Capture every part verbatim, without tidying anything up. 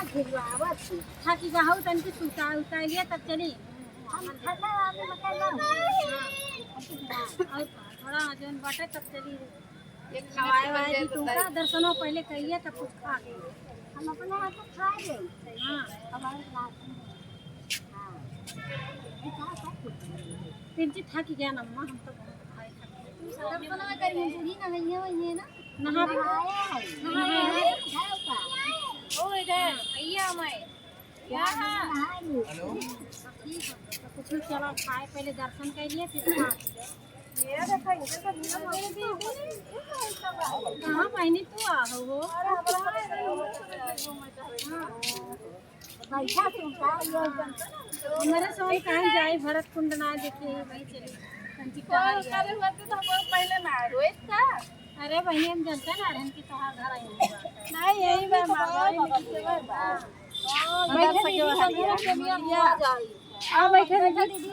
भिजवावत थी। थाकी गहू तन की सुता उता लिया तब चली। हम ठंडा वाले में कर लो। हाँ। और थोड़ा जौन बाटे तब चली। एक खवाए वाए भी तुमका दर्शनो पहले कहिए तब कुछ खा ले। हम अपने हाथ से खा ले। हाँ। हमारे हाथ में। हाँ। पिंची थाकी गया ना अम्मा, हम तो बहुत खाए खाए। दर्शनो करिए, बूढ़ी ना है, ये वही है ना? नहा भी नहाए हैं। नहाए हैं। जाओ का? ओ इधर, भैया मैं। हेलो। कुछ नहीं, चलो खाए, पहले दर्शन कर लिए, फिर खा। ये देखो, इधर का नियम है। कहाँ बहनी तू आ हो? अरे, हमारा बैठा सुनता है, ये हमारे साथ कहाँ जाए, भरत कुंड ना देखे, वहीं चली। कंची कहाँ करे हुआ तो हमको पहले ना रोए का? अरे बहनी, हम जनते ना रहन कि तोहार घर आई हुआ। नहीं, यही बा, हमार घर में किसी और बा। हाँ, बैठे दीदी, सब घर के नियम हो जाई। हाँ, बैठे दीदी।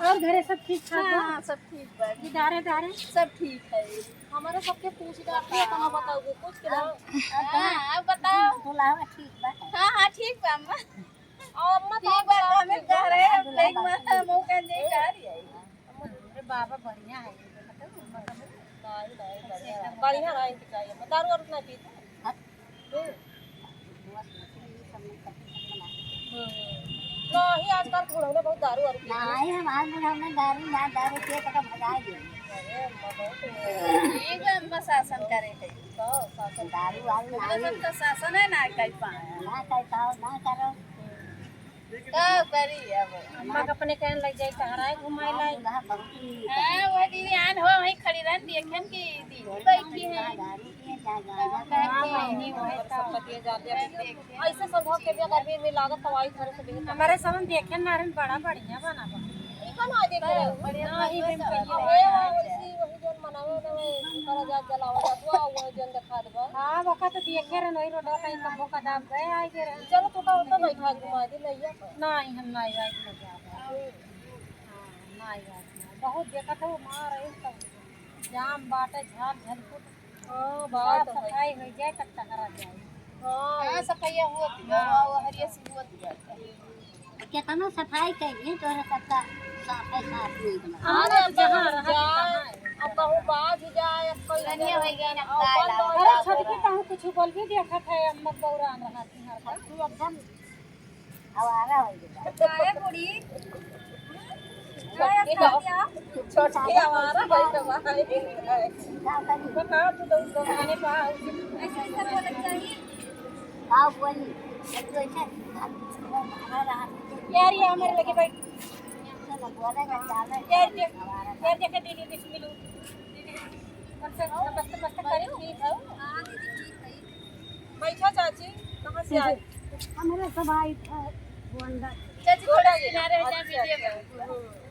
और घरे सब ठीक ठाक बा? हाँ, सब ठीक बा। इधारे, इधारे? सब ठीक है। हमारे सबके पूछ के अपना, अपना बताओ, कुछ के ना। हाँ, आप बताओ। बुलावा ठीक बा। हाँ, हाँ, ठीक बा, अम्मा। और अम्मा तो ठीक बा, हमें कह रहे हैं, हम नहीं मालूम, मौका नहीं कह रही है। अरे बाबा, बढ़िया है ये, देखत हो, मतलब, नहीं, नहीं, बढ़िया है। बढ़िया रहे के चाहिए। दारू वारू ना पीते? हाँ। हम्म। हम्म। नहीं, आजकल बुढ़ौने बहुत दारू वारू पीते हैं। नहीं, हमारे बुढ़ौने दारू ना, दारू पिए तो भगा दे। अरे अम्मा, बहुत ठीक है, अम्मा शासन करे है। तो शासन। दारू वारू ना, सब तो शासन है ना, कर पाए। ना कर पाओ, ना करो। हम्म। का करी अब? अम्मा के अपने कहन लग जाई, टहराए घुमाए लाई। हाँ, वो दीदी आन हो, वहीं खड़ी रहन, देखेन कि दीदी बैठी है। हाँ, बहनी, वही तो। ऐसे सब हो के भी अगर भी लागत तो आई घर से भी। हमारे समन देखे ना रहन, बड़ा बढ़िया बना बा। ई कौन आ देखे रहे? बढ़िया नहीं, बना बा। ए, वही, वही जौन मनावे ना, वही करा जात, जलावा जात, वह, वही जौन दिखा देबा। हाँ, ओका तो देखे रहन, वही रोडवा कहीं कब्बो कदाब गए, आए गए रहन। चलो, तो का, तो बैठा घुमा दे, नैया पर। नहीं, हम नहीं आए, ना जाबा। हाँ, नहीं आए, ना। बहुत देखत हो, मार रही सब जाम बाटे, झाड़ झलकुट। हाँ, बात साफ तो है। सफाई हो जाए, तब टहरा जाए। हाँ। हाँ, सफाइया हुआ थी, हाँ। हाँ, वो हरिया से हुआ थी। केतना सफाई कइली, तोहरे सबका साफे साफ नहीं बना। अरे, अब जहाँ जहाँ रहा, जाए, तहाँ है। अब कहूँ बाज जाए, अब कोई धनिया हो गया ना, अब काला बंद हो अरे, जाए। छोटकी कहूँ कुछ बोल भी देखत है, अम्मा बौरान रहा थी हर बार। तू एकदम आवारा हो गया। काहे बूढ़ी? छोटकी आवारा हो गया। का करी? बता, तू तो उस जमाने का है। ऐसे, ऐसे बोलत चाहिए। का बोली? जब तो ऐसे घर में रहा। यार, ये हमारे लगे बैठ। चलो, बोले का चाल है। यार, देख, यार, देखे दीदी, दीदी, मिलो। दीदी, उनसे नमस्ते, नमस्ते करी। ठीक है। हाँ, दीदी, ठीक है। बैठा चाची, कहाँ से आई? हमारे सब आई था, गोंडा। चाची, थोड़ा किनारे हो जाए, अच्छा, वीडियो में। हम्म।